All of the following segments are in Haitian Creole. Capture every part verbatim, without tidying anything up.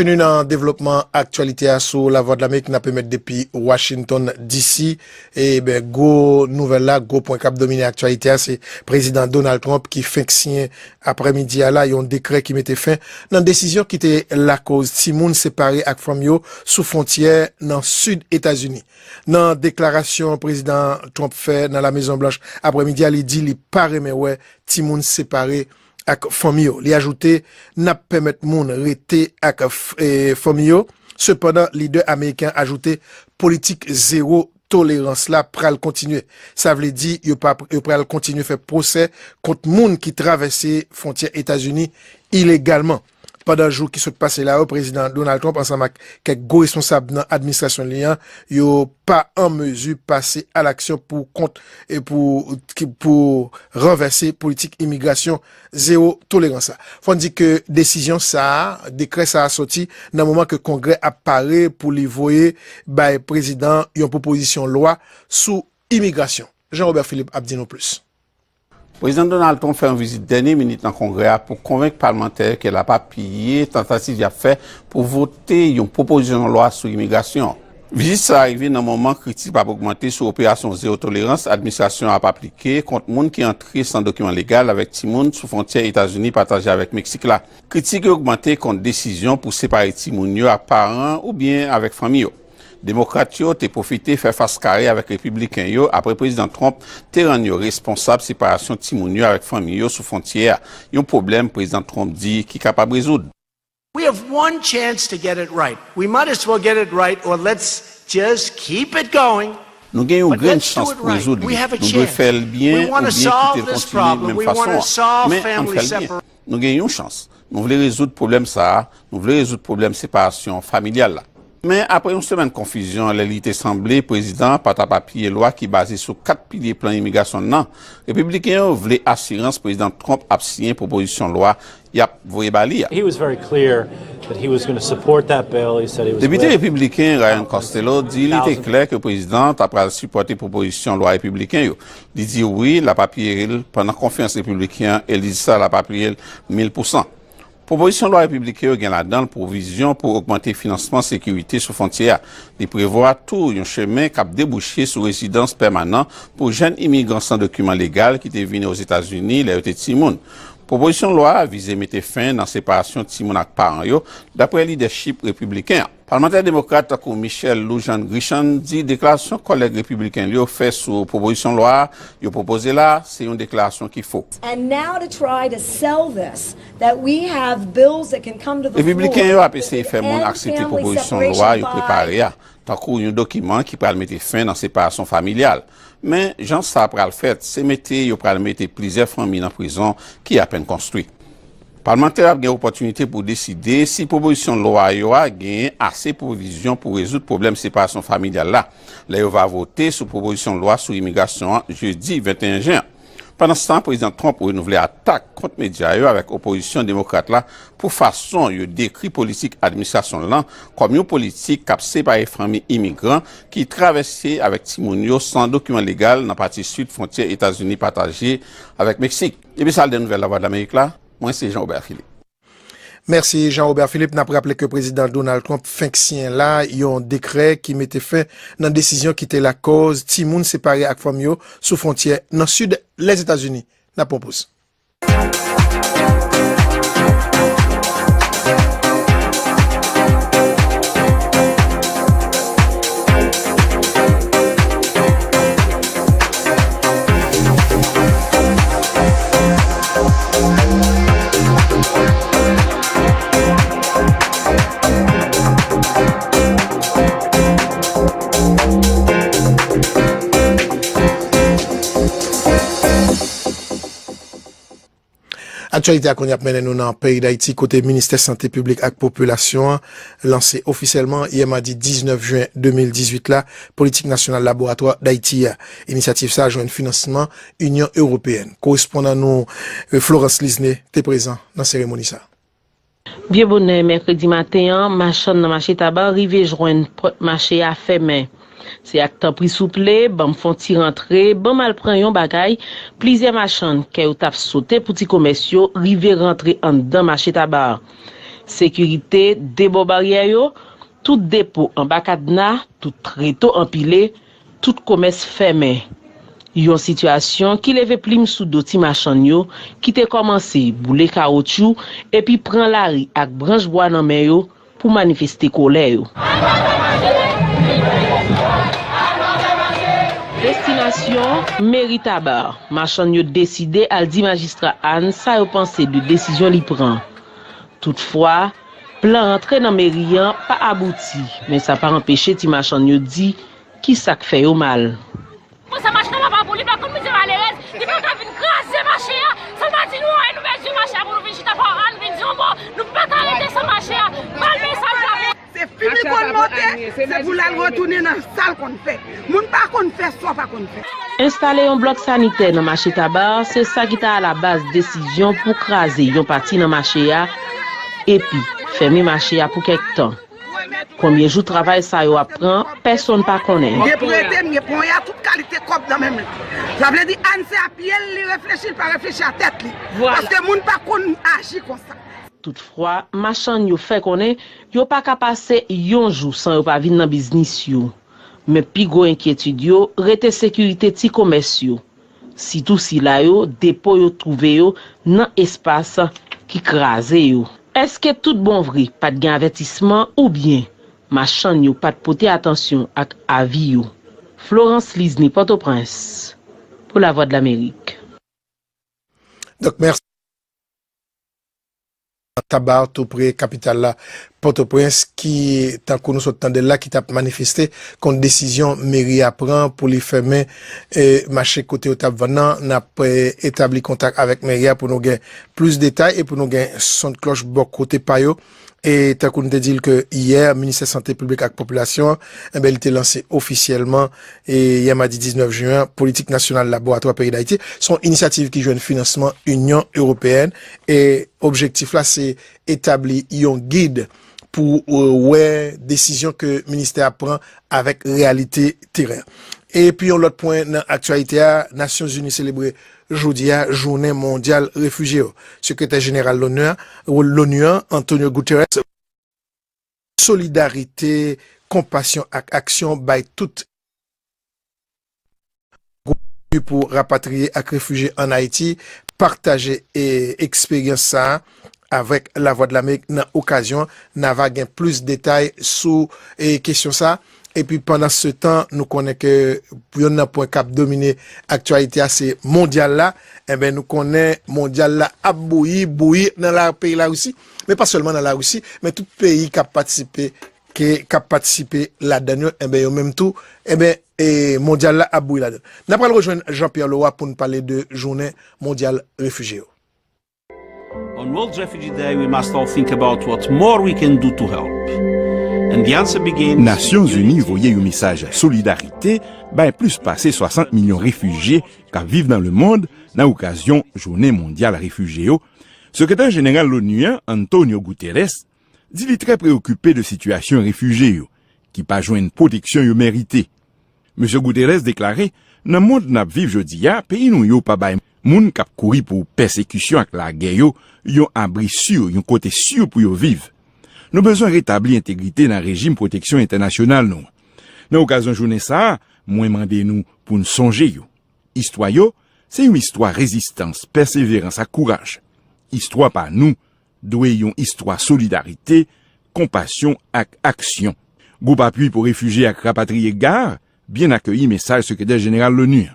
Vini nan devlopman aktyalite a sou Lavwadlamerik, n ap emet depi Washington, D C. E ben, gwo nouvèl la, gwo pwen k ap domine aktyalite a, se Prezidan Donald Trump ki fenk siyen aprèmidi a la yon dekrè ki mete fen nan desizyon ki te lakoz timoun separe ak fanmi yo sou fwontyè nan sid Etazini. Nan deklarasyon Prezidan Trump fè nan La Mezon Blanch aprèmidi a, li di li pa renmen wè timoun separe ak fanmi yo. Li ajoute, n ap pèmèt moun rete ak f-, e, fanmi yo. Sepandan, lidè ameriken an ajoute, politik zewo tolerans la pral kontinye. Sa vle di, yo pa, yo pral kontinye fè pwosè kont moun ki travèse fwontyè Etazini ilegalman. Pandan jou ki sot pase la yo, Prezidan Donald Trump ansanm ak kèk gwo responsab nan administrasyon li an, yo pa an mezi pase alaksyon pou kont e pou, ki, pou ranvèse politik imigrasyon zewo tolerans la. Fò n di ke desizyon sa a, dekrè sa a soti nan moman ke Kongrè ap pare pou li voye bay prezidan yon pwopozisyon lwa sou imigrasyon. Jean Robert Philippe ap di nou plis. Prezidan Donald Trump fè yon vizit dènye minit nan Kongrè a pou konvenk palmantè yo ke l ap apiye tantativ y ap fè pou vote yon pwopozisyon lwa sou imigrasyon. Vizit sa a rive nan moman kritik ap ogmante sou operasyon zewo tolerans administrasyon an ap aplike kont moun ki antre san dokiman legal avèk timoun sou fwontyè Etazini pataje avèk Meksik la. Kritik yo ogmante kont desizyon pou separe timoun yo ak paran oubyen avèk fanmi yo. Demokrat yo te pwofite fè fas kare avèk Repibliken yo apre Prezidan Trump te rann yo responsab separasyon timoun yo avèk fanmi yo sou fwontyè a, yon pwoblèm Prezidan Trump di ki kapab rezoud. We have one chance to get it right. We might as well get it right, or let's just keep it going. Nou gen yon grenn chans pou rezoud li. Nou dwe fè l byen oubyen kite l kontinye menm fason an. Men ann fè l byen. Nou gen yon chans. Nou vle rezoud pwoblèm sa a. Nou vle rezoud pwoblèm separasyon familyal la. Men apre yon semèn konfizyon, lè li te sanble prezidan an pa t ap apiye lwa ki baze sou kat pilye plan imigrasyon l lan, Repibliken yo vle asirans Prezidan Trump ap siyen pwopozisyon lwa y ap voye ba li a. He was very clear that he was going to support that bill. He said he was Depite with repibliken Ryan Costello di li te klè ke prezidan an ta pral sipòte pwopozisyon lwa repibliken yo. Li di wi, l ap apiye l pandan konferans repibliken an e li di sa l ap apiye l mil pousan. Pwopozisyon lwa repibliken yo gen ladan l pwovizyon pou ogmante finansman sekirite sou fwontyè a. Li prevwa tou yon chemen k ap debouche sou rezidans pèmanan pou jèn imigran san dokiman legal ki te vini Ozetazini lè yo te timoun. Pwopozisyon lwa a vize mete fen nan separasyon timoun ak paran yo, dapre lidèchip repibliken an. Palmantè demokrat tankou Michelle Lujan Grisham di deklarasyon kòlèg repibliken l yo fè sou pwopozisyon lwa a yo pwopoze la a se yon deklarasyon ki fo. And now to try to sell this, that we have bills that can come to the floor. Repibliken yo ap eseye fè moun aksepte pwopozisyon lwa yo prepare a, tankou yon dokiman ki pral mete fen nan separasyon familyal. Men, jan sa pral fèt, se mete yo pral mete plizyè fanmi nan prizon ki apèn konstwi. Palmantè yo ap gen opòtinite pou deside si pwopozisyon lwa yo a genyen ase pwovizyon pou rezoud pwoblèm separasyon familyal la, lè yo va vote sou pwopozisyon lwa sou imigrasyon an jedi venteyen jen an. Pandanstan, Prezidan Trump renouvle atak kont medya yo avèk opozisyon demokrat la pou fason yo dekri politik administrasyon l lan kòm yon politik k ap separe fanmi imigran ki travèse avèk timoun yo san dokiman legal nan pati sid fwontyè Etazini pataje avèk Meksik. Depi sal de nouvèl Lavwadlamerik la, mwen se Jean Robert Philippe. Mèsi Jean Robert Philippe. N ap raple ke Prezidan Donald Trump fenk siyen la yon dekrè ki mete fen nan desizyon ki te lakòz timoun separe ak fanmi yo sou fwontyè nan sid Lèzetazini. N ap pran poz. Aktyalite a kounye a ap mennen nou nan peyi Dayiti, kote Ministè Sante Piblik ak Popilasyon an lanse ofisyèlman yè madi diznèf jen de mil dizuit la politik nasyonal laboratwa Dayiti a. Inisyativ sa a jwenn finansman Inyon Ewopeyèn. Korespondan nou, eh, Florence Lisne, te prezan nan seremoni sa a. Byen bonè mèkredi maten an, machann nan mache Taba rive jwenn pòt mache a fèmen. Se ak tanpri souple, ban m fè yon ti rantre, ban m al pran yon bagay, plizyè machann, kè yo t ap sote pou ti komès yo, rive rantre anndan mache Taba a. Sekirite de bò baryè yo, tout depo anba kadna, tout reto anpile, tout komès fèmen. Yon sitiyasyon ki leve plim sou do ti machann yo ki te kòmanse boule kawotchou epi pran lari ak branch bwa nan men yo pou manifeste kolè yo. Destinasyon, Meri Taba. Machann yo deside al di majistra Anne sa yo panse de desizyon li pran. Toutfwa, plan antre nan meri an pa abouti, men sa pa anpeche ti machann yo di ki sa k fè yo mal. Bon, sa mache nan papa pou li, pa konn misye malerèz, li pa ka vin kraze mache a. Sa l pa di nou anyen, nou pèdi mache a pou nou vin chita pa Anne, vin di yon bò, nou pa ka rete san mache a. Ba l mesaj la pou Se fim li konn monte, se pou l al retounen nan sa l konn fè. Moun pa konn fè sa w pa konn fè. Enstale yon blòk sanitè nan mache Taba, se sa ki ta alabaz desizyon pou kraze yon pati nan mache a, epi fèmen mache a pou kèk tan. Konbyen jou travay sa yo ap pran, pèsonn pa konnen. Gen prete, gen ponya, tout kalite kòb nan men m. Sa vle di Anne se a pye l li reflechi, li pa reflechi a tèt li. Paske moun pa konn aji konsa. Toutfwa, machann yo fè konnen yo pa ka pase yon jou san yo pa vin nan biznis yo. Men pi gwo enkyetid yo rete sekirite ti komès yo, sitou sila yo depo yo twouve yo nan espas ki kraze yo. Èske tout bon vre pa t gen avètisman oubyen machann yo pa t pote atansyon ak avi yo? Florence Lisny, Pòtoprens, pou Lavwadlamerik. Donk, mèsi. Taba, tou pre kapital la, Pòtoprens, ki, tankou nou sot tande l la, ki t ap manifeste kont desizyon meri a pran pou li fèmen, e, mache kote yo t ap vann nan. N ap, e, etabli kontak avèk meri a pou nou gen plis detay e pou nou gen son de klòch bò kote pa yo. E tankou n te di l ke yè, Ministè Sante Piblik ak Popilasyon an, enben, li te lanse ofisyèlman, e yè madi diznèf jen an, Politik Nasyonal Laboratwa Peyi Dayiti. Se yon inisyativ ki jwenn finansman Inyon Ewopeyèn, e objektif la se etabli yon gid pou, e, wè desizyon ke ministè a pran avèk reyalite teren. Epi yon lòt pwen nan aktyalite a, Nasyonzini selebre jodi a jounen mondyal refijye yo. Sekretè jeneral Lonu a, Lonu an, Antonio Guterres, solidarite, konpasyon ak aksyon bay tout pou rapatriye ak refijye ann Ayiti, pataje, e, eksperyans sa a avèk Lavwadlamerik nan okazyon. N a va gen plis detay sou, e, kesyon sa a. Epi pandan se tan, nou konnen ke youn nan pwen k ap domine aktyalite a se mondyal la. Enben, nou konnen mondyal la ap bouyi, bouyi nan la, peyi Larisi, men pa sèlman nan Larisi, men tout peyi k ap patisipe, ke, k ap patisipe ladan l yo, enben, yo menm tou, enben, e, mondyal la ap bouyi ladan l. N ap pral rejwenn Jean Pierre Leroy pou n pale de jounen mondyal refijye yo. On World Refugee Day, we must all think about what more we can do to help. And the answer begins Nasyonzini voye yon mesaj solidarite bay plis pase swasant milyon refijye k ap viv nan lemonn nan okazyon Jounen Mondyal Refijye yo. Sekretè Jeneral Lonu an, Antonio Guterres, di li trè preyokipe de sitiyasyon refijye yo, ki pa jwenn pwoteksyon yo merite. Mesye Guterres deklare, nan mond n ap viv jodi a, peyi nou yo pa bay moun k ap kouri pou pèsekisyon ak lagè yo yon abri si, yon kote si pou yo viv. Nou bezwen retabli entegrite nan rejim pwoteksyon entènasyonal nou an. Nan okazyon jounen sa a, mwen mande nou pou n sonje yo. Istwa yo, se yon istwa rezistans, pèseverans ak kouraj. Istwa pa nou dwe yon istwa solidarite, konpasyon ak aksyon. Gwoup Apui pou Refijye ak Rapatriye, GARR, byen akeyi mesaj Sekretè Jeneral Lonu an.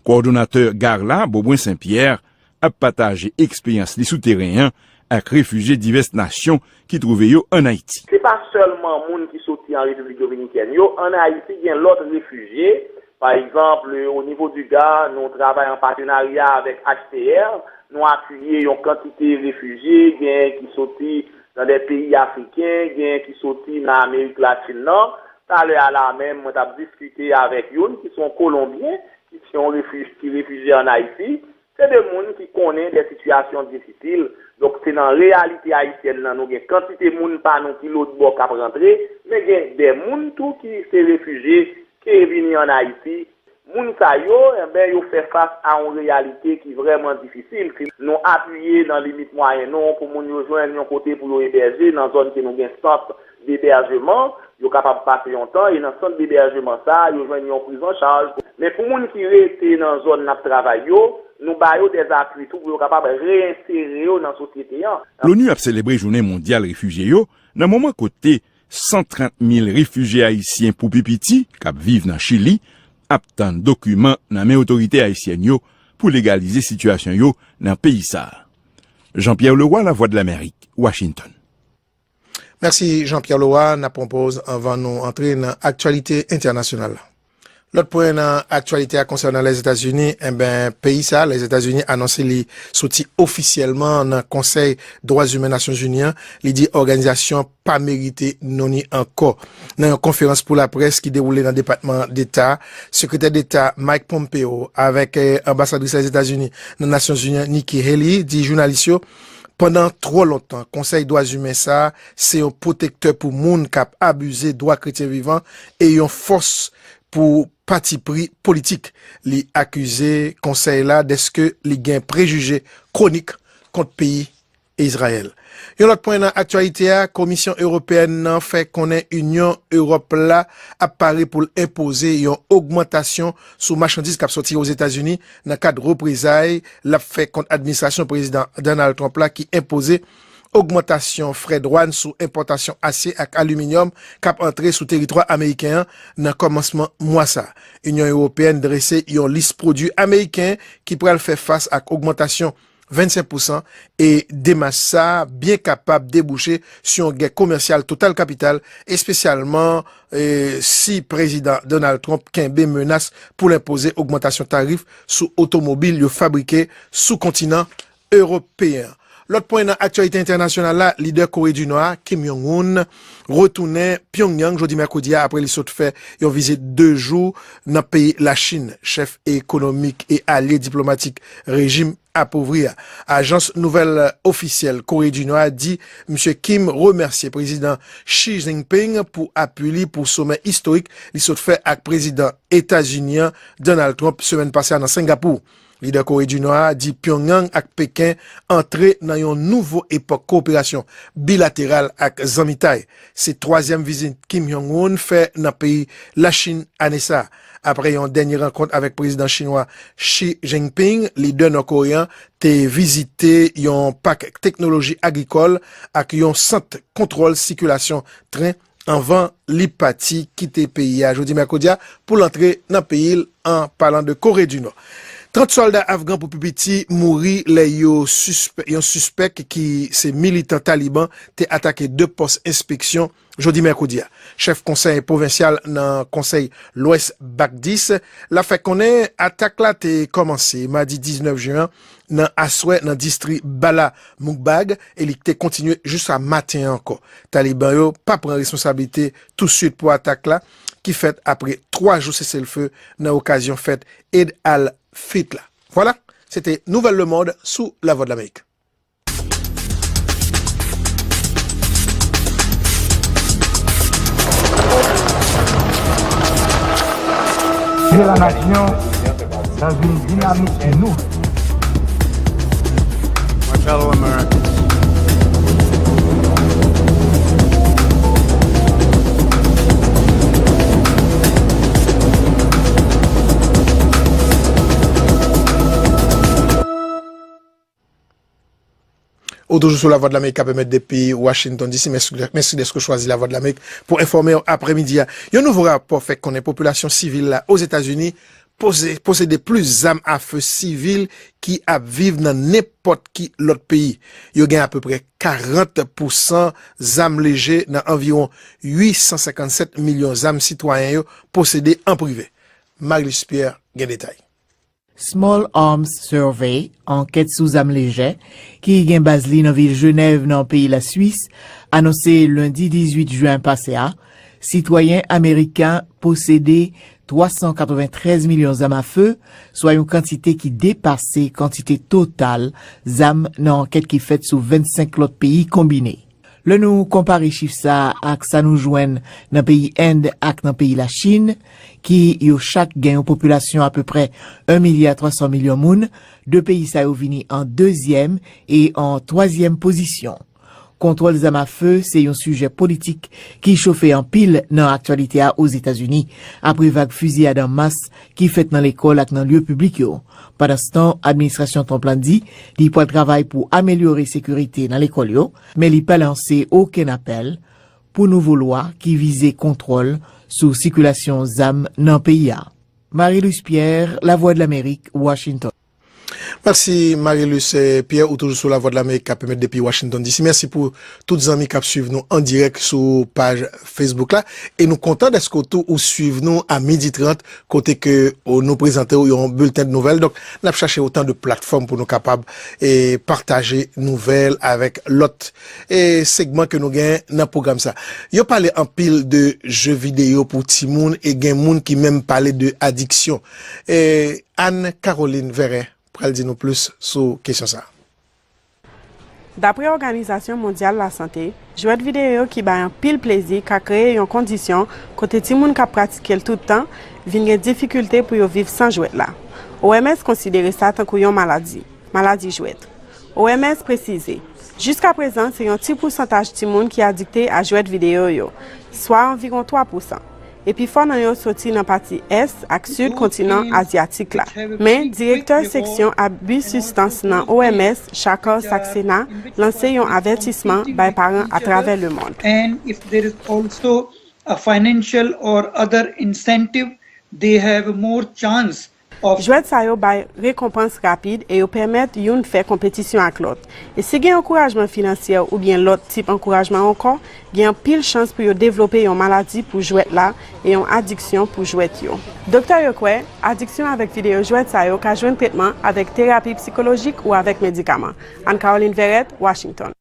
Kowòdonatè GARR la, Beaubrun Saint-Pierre, ap pataje eksperyans li sou teren an ak refijye divès nasyon ki twouve yo ann Ayiti. Se pa sèlman moun ki soti an Repiblik Dominikèn yo, ann Ayiti gen lòt refijye. Pa egzanp, o nivo di GARR, nou travay an patenarya avèk H C R, nou apiye yon kantite refijye, gen ki soti nan de peyi afriken, gen ki soti nan Amerik Latin nan. Talè a la menm, mwen t ap diskite avèk youn ki se yon Kolonbyen, ki se yon refij-, ki refijye ann Ayiti. Se de moun ki konnen de sitiyasyon difisil. Donk, se nan reyalite ayisyèn nan, nou gen kantite moun pa nou ki lòtbò k ap rantre, men gen de moun tou ki se refijye, ki vini ann Ayiti, Moun sa yo, enben, yo fè fas a yon reyalite ki vrèman difisil. Si nou apiye nan limit mwayen nou pou moun yo jwenn yon kote pou yo ebèje nan zòn ke nou gen sant debèjman, yo kapab pase yon tan, e nan sant debèjman sa a, yo jwenn yon prizanchaj. Men pou moun ki rete nan zòn n ap travay yo, nou ba yo dèzapui tou pou yo kapab reyensere yo nan sosyete an. Loni ap selebre Jounen Mondyal Refijye yo nan moman kote san trant mil refijye ayisyen pou pi piti k ap viv nan Chili ap tann dokiman nan men otorite ayisyèn yo pou legalize sitiyasyon yo nan peyi sa a. Jean-Pierre Leroy, Lavwadlamerik, Washington. Mèsi Jean-Pierre Leroy. N ap pran poz anvan nou antre nan aktyalite entènasyonal la. Lòt pwen nan aktyalite a konsènan Lèzetazini, enben, peyi sa, Lèzetazini, anonse li soti ofisyèlman nan Konsèy Dwa Imen Nasyonzini an. Li di òganizasyon pa merite non li ankò. Nan yon konferans pou laprès ki dewoule nan Depatman Deta, Sekretè Deta Mike Pompeo avèk, eh, anbasadris Lèzetazini nan Nasyonzini an, Nikki Haley, di jounalis yo, pandan twò lontan, Konsèy Dwa Imen sa a se yon pwotektè pou moun k ap abize dwa kretyen vivan e yon fòs pou patipri politik. Li akize Konsèy la dèske li gen prejije kwonik kont peyi Izrayèl. Yon lòt pwen nan aktyalite a, Komisyon Ewopeyèn nan fè konnen Inyon Ewòp la ap pare pou l enpoze yon ogmantasyon sou machandiz k ap sòti Ozetazini nan kad reprezay l ap fè kont administrasyon Prezidan Donald Trump la ki enpoze ogmantasyon frè dwàn sou enpòtasyon asye ak aliminyòm k ap antre sou teritwa ameriken an nan kòmansman mwa sa a. Inyon Ewopeyèn drese yon lis pwodui ameriken ki pral fè fas ak ogmantasyon vennsenk pousan, e demach sa a byen kapab debouche sou yon gè komèsyal total kapital, espesyalman, e, si Prezidan Donald Trump kenbe menas pou l enpoze ogmantasyon tarif sou otomobil yo fabrike sou kontinan ewopeyen an. Lòt pwen nan aktyalite entènasyonal la, lidè Kore di Nò a, Kim Jong-un, retounen Pyongyang jodi mèkredi a apre li sot fè yon vizit de jou nan peyi Lachin. Chèf ekonomik e alye diplomatik rejim apouvri a. Ajans nouvèl ofisyèl Kore di Nò a di Misye Kim remèsye Prezidan Xi Jinping pou apui li pou somè istorik li sot fè ak Prezidan Etazini an, Donald Trump, semèn pase a nan Sengapou. Lidè Kore di Nò a di Pyongyang ak Peken antre nan yon nouvo epòk kowoperasyon bilateral ak zanmitay. Se twazyèm vizit Kim Jong-un fè nan peyi Lachin ane sa a. Apre yon dènye rankont avèk prezidan chinwa Xi Jinping, lidè nò-koreyen an te vizite yon pak teknoloji agrikòl ak yon sant kontwòl sikilasyon tren anvan li pati kite peyi a jodi mèkredi a pou l antre nan peyi l, an palan de Kore di Nò. Trant sòlda afgan pou pi piti mouri lè yo sispè-, yon sispèk ki se militan Taliban te atake de pòs enspeksyon jodi mèkredi a. Chèf konsèy pwovensyal nan konsèy Lwès Bagdis la fè konnen atak la te kòmanse madi diznèf jen an nan aswè nan distri Bala Mugbag e li te kontinye jiska maten an ankò. Taliban yo pa pran responsablite touswit pou atak la ki fèt apre twa jou seselfe nan okazyon fèt Eid al-Fitr la. Vwala, se te Nouvèl Lemonn sou Lavwadlamerik. Vive la nation dans une dynamique nouvelle. My fellow Americans. Ou toujou sou Lavwadlamerik k ap emèt depi Washington D C. Mèsi, mèsi dèske w chwazi Lavwadlamerik pou enfòme w aprèmidi a. Yon nouvo rapò fè konnen popilasyon sivil la Ozetazini poze-, posede plis zam afe sivil ki ap viv nan nenpòt ki lòt peyi. Yo gen apeprè karant pousan zam leje nan anviwon uit san senkannsèt milyon zam sitwayen yo posede an prive. Marilis Pierre gen detay. Small Arms Survey, ankèt sou zam lejè, ki gen baz li nan vil Jenèv nan peyi Laswis, anonse lendi dizuit jen pase a, sitwayen ameriken posede twa san katreventrèz milyon zam afe, swa yon kantite ki depase kantite total zam nan ankèt ki fèt sou vennsenk lòt peyi konbine. Lè nou konpare chif sa a ak sa nou jwenn nan peyi End ak nan peyi Lachin, ki yo chak gen yon popilasyon apeprè yon milya twa san milyon moun, de peyi sa yo vini an dezyèm e an twazyèm pozisyon. Kontwòl zam afe se yon sijè politik ki chofe anpil nan aktyalite a Ozetazini, apre vag fiziyad an mas ki fèt nan lekòl ak nan lye piblik yo. Pandanstan, administrasyon Trump la di li pral travay pou amelyore sekirite nan lekòl yo, men li pa lanse okenn apèl pou nouvo lwa ki vize kontwòl sou sikilasyon zam nan peyi a. Marie-Luce Pierre, Lavwadlamerik, Washington. Mèsi Marie-Luce Pierre, ou toujou sou Lavwadlamerik k ap emèt depi Washington D C. Mèsi pou tout zanmi k ap swiv nou an dirèk sou paj Facebook la. E nou kontan dèske w tou ou swiv nou a midi trant, kote ke nou prezante w yon bilten de nouvèl. Donk, n ap chache otan de platfòm pou nou kapab e pataje nouvèl avèk lòt e segman ke nou gen nan pwogram sa. Yo pale anpil de je videyo pou timoun e gen moun ki menm pale de adiksyon. E Anne Caroline Verret pral di nou plis sou kesyon sa. Dapre Òganizasyon Mondyal Lasante, jwèt videyo ki bay anpil plezi ka kreye yon kondisyon kote timoun k ap pratike l tout tan vin gen difikilte pou yo viv san jwèt la. O M S konsidere sa tankou yon maladi, maladi jwèt. O M S presize, jiskaprezan se yon ti pousantaj timoun ki adikte a jwèt videyo yo, swa anviwon twa pousan. E pifò nan yo soti nan pati ès ak sid kontinan azyatik la. Men, direktè seksyon abi sibstans nan O M S, Shakar Saxena, lanse yon avètisman bay paran atravè lemonn. A financial or other incentive, they have more chance of Jwèt sa yo bay rekonpans rapid e yo pèmèt youn fè konpetisyon ak lòt. E si gen ankourajman finansyè oubyen lòt tip ankourajman ankò, gen anpil chans pou yo devlope yon maladi pou jwèt la e yon adiksyon pou jwèt yo. Doktè yo kwè, adiksyon avèk videyo jwèt sa yo ka jwenn tretman avèk terapi psikolojik ou avèk medikaman. Anne Caroline Verret, Washington.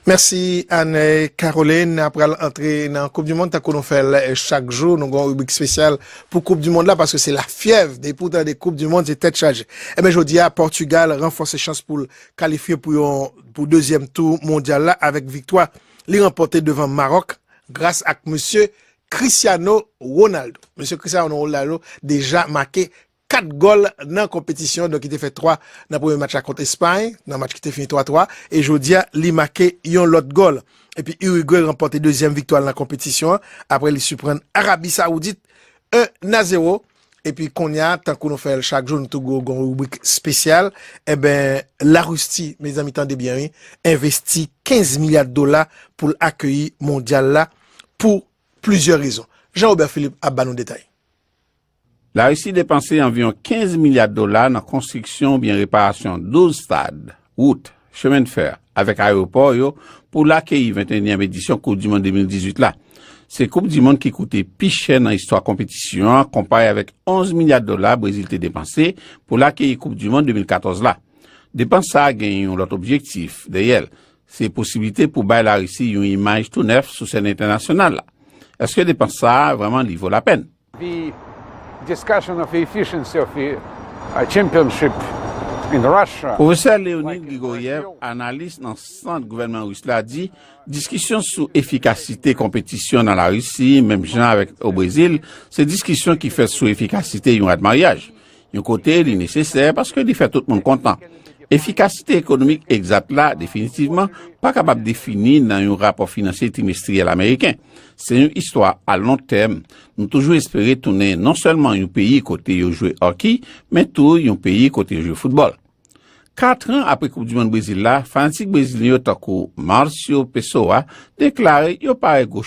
Mèsi Anne Caroline. N a pral antre nan Koup di Mond tankou nou fè l chak jou. Nou gen yon ribrik espesyal pou Koup di Mond la paske se lafyèv. Depi w tande Koup di Mond, se tèt chaje. Enben, jodi a, Pòtigal ranfòse chans pou l kalifye pou yon pou dezyèm tou mondyal la avèk viktwa li ranpòte devan Maròk gras ak mesye Cristiano Ronaldo. Mesye Cristiano Ronaldo deja make kat gòl nan konpetisyon, donk li te fè twa nan premye match la kont Espay, nan match ki te fini twa twa, e jodi a li make yon lòt gòl. Epi Irigwe ranpòte dezyèm viktwa l nan konpetisyon an, apre li siprann Arabi Sawdit en a zewo. Epi kounye a, tankou nou fè l chak jou, nou tou gen yon ribrik espesyal. Enben, Larisi, mezanmi, tande byen, wi, envesti kenz milya dola pou l akeyi mondyal la pou plizyè rezon. Jean Robert Philippe ap ba nou detay. Larisi depanse anviwon kenz milya dola nan konstriksyon oubyen reparasyon douz stad, wout, chemendfè, avèk ayewopò yo pou l akeyi venteyennyèm edisyon Koup di Mond de mil dizuit la. Se Koup di Mond ki koute pi chè nan istwa konpetisyon an, konpare avèk onz milya dola Brezil te depanse pou l akeyi Koup di Mond de mil katòz la. Depans sa a gen yon lòt objektif dèyè l, se posiblite pou bay Larisi yon imaj tou nèf sou sèn entènasyonal la. Èske depans sa a vrèman li vo lapèn? The discussion of the efficiency of the uh, championship in Russia. Pwofesè Leonid Grigoriev, analis nan sant gouvènman ris la, di diskisyon sou efikasite konpetisyon nan Larisi, menm jan avèk o Brezil, se diskisyon ki fèt sou efikasite yon rad maryaj. Yon kote, li nesesè paske li fè tout moun kontan. Efikasite ekonomik egzat la, definitivman, pa kapab defini nan yon rapò finansye trimestriyèl ameriken. Se yon istwa a lon tèm. Nou toujou espere tounen non sèlman yon peyi kote yo jwe hockey, men tou yon peyi kote yo jwe foutbòl. Kat an apre Koup di Mond Brezil la, fanatik brezilyen yo tankou Marcio Pessoa deklare yo pare gwo